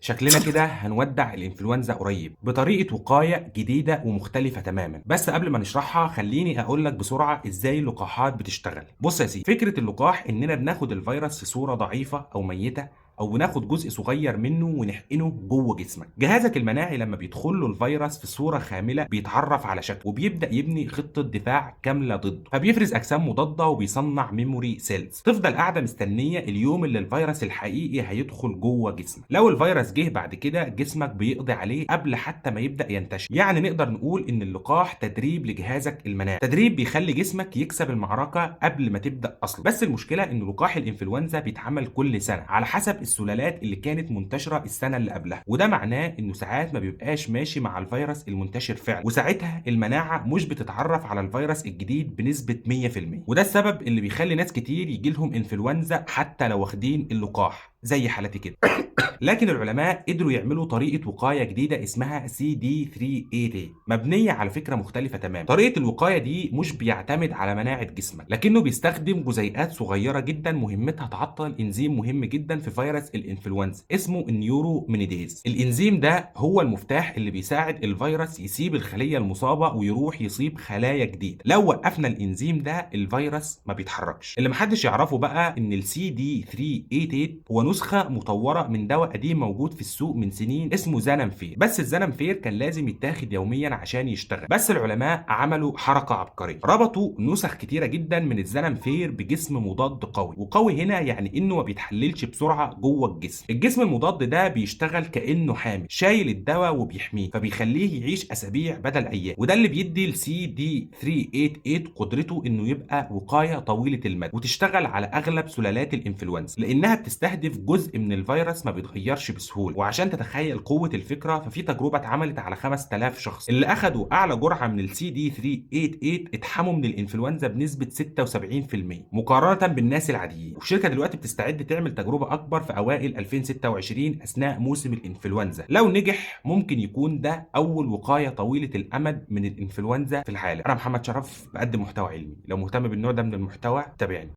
شكلنا كده هنودع الانفلونزا قريب بطريقة وقاية جديدة ومختلفة تماما. بس قبل ما نشرحها خليني اقول لك بسرعة ازاي اللقاحات بتشتغل. بص يا سيدي، فكرة اللقاح اننا بناخد الفيروس في صوره ضعيفة او ميته، او بناخد جزء صغير منه ونحقنه جوه جسمك. جهازك المناعي لما بيدخل له الفيروس في صوره خامله بيتعرف على شكله وبيبدا يبني خطه دفاع كاملة ضده، فبيفرز اجسام مضادة وبيصنع memory cells تفضل قاعدة مستنيه اليوم اللي الفيروس الحقيقي هيدخل جوه جسمك. لو الفيروس جه بعد كده جسمك بيقضي عليه قبل حتى ما يبدا ينتشر. يعني نقدر نقول ان اللقاح تدريب لجهازك المناعي، تدريب بيخلي جسمك يكسب المعركة قبل ما تبدا اصلا. بس المشكلة ان لقاح الانفلونزا بيتعمل كل سنة على حسب السلالات اللي كانت منتشرة السنة اللي قبلها، وده معناه انه ساعات ما بيبقاش ماشي مع الفيروس المنتشر فعلا، وساعتها المناعة مش بتتعرف على الفيروس الجديد بنسبة 100%. وده السبب اللي بيخلي ناس كتير يجي لهم انفلونزا حتى لو واخدين اللقاح زي حالتي كده. لكن العلماء قدروا يعملوا طريقة وقاية جديدة اسمها CD388 مبنية على فكرة مختلفة تماما. طريقة الوقاية دي مش بيعتمد على مناعة جسمك، لكنه بيستخدم جزيئات صغيرة جدا مهمتها تعطل انزيم مهم جدا في فيروس الانفلونزا اسمه ال neuraminidase. الانزيم ده هو المفتاح اللي بيساعد الفيروس يسيب الخلية المصابة ويروح يصيب خلايا جديدة. لو وقفنا الانزيم ده الفيروس ما بيتحركش. اللي محدش يعرفه بقى ان ال CD388 هو نسخة مطورة من دواء قديم موجود في السوق من سنين اسمه زانامفير، بس الزانامفير كان لازم يتاخد يوميا عشان يشتغل. بس العلماء عملوا حركة عبقرية، ربطوا نسخ كتيرة جدا من الزانامفير بجسم مضاد قوي، وقوي هنا يعني انه ما بيتحللش بسرعة جوه الجسم. الجسم المضاد ده بيشتغل كأنه حامل شايل الدواء وبيحميه، فبيخليه يعيش اسابيع بدل ايام، وده اللي بيدي ال CD388 قدرته انه يبقى وقاية طويلة المدى وتشتغل على اغلب سلالات الانفلونزا، لانها بتستهدف جزء من الفيروس ما بيتغيرش بسهولة. وعشان تتخيل قوة الفكرة، ففي تجربه اتعملت على 5000 شخص، اللي اخدوا اعلى جرعة من السي دي 388 اتحموا من الانفلونزا بنسبة 76% مقارنة بالناس العاديين. والشركة دلوقتي بتستعد تعمل تجربه اكبر في اوائل 2026 اثناء موسم الانفلونزا. لو نجح ممكن يكون ده اول وقاية طويلة الامد من الانفلونزا في العالم. انا محمد شرف، بقدم محتوى علمي، لو مهتم بالنوع ده من المحتوى تابعني.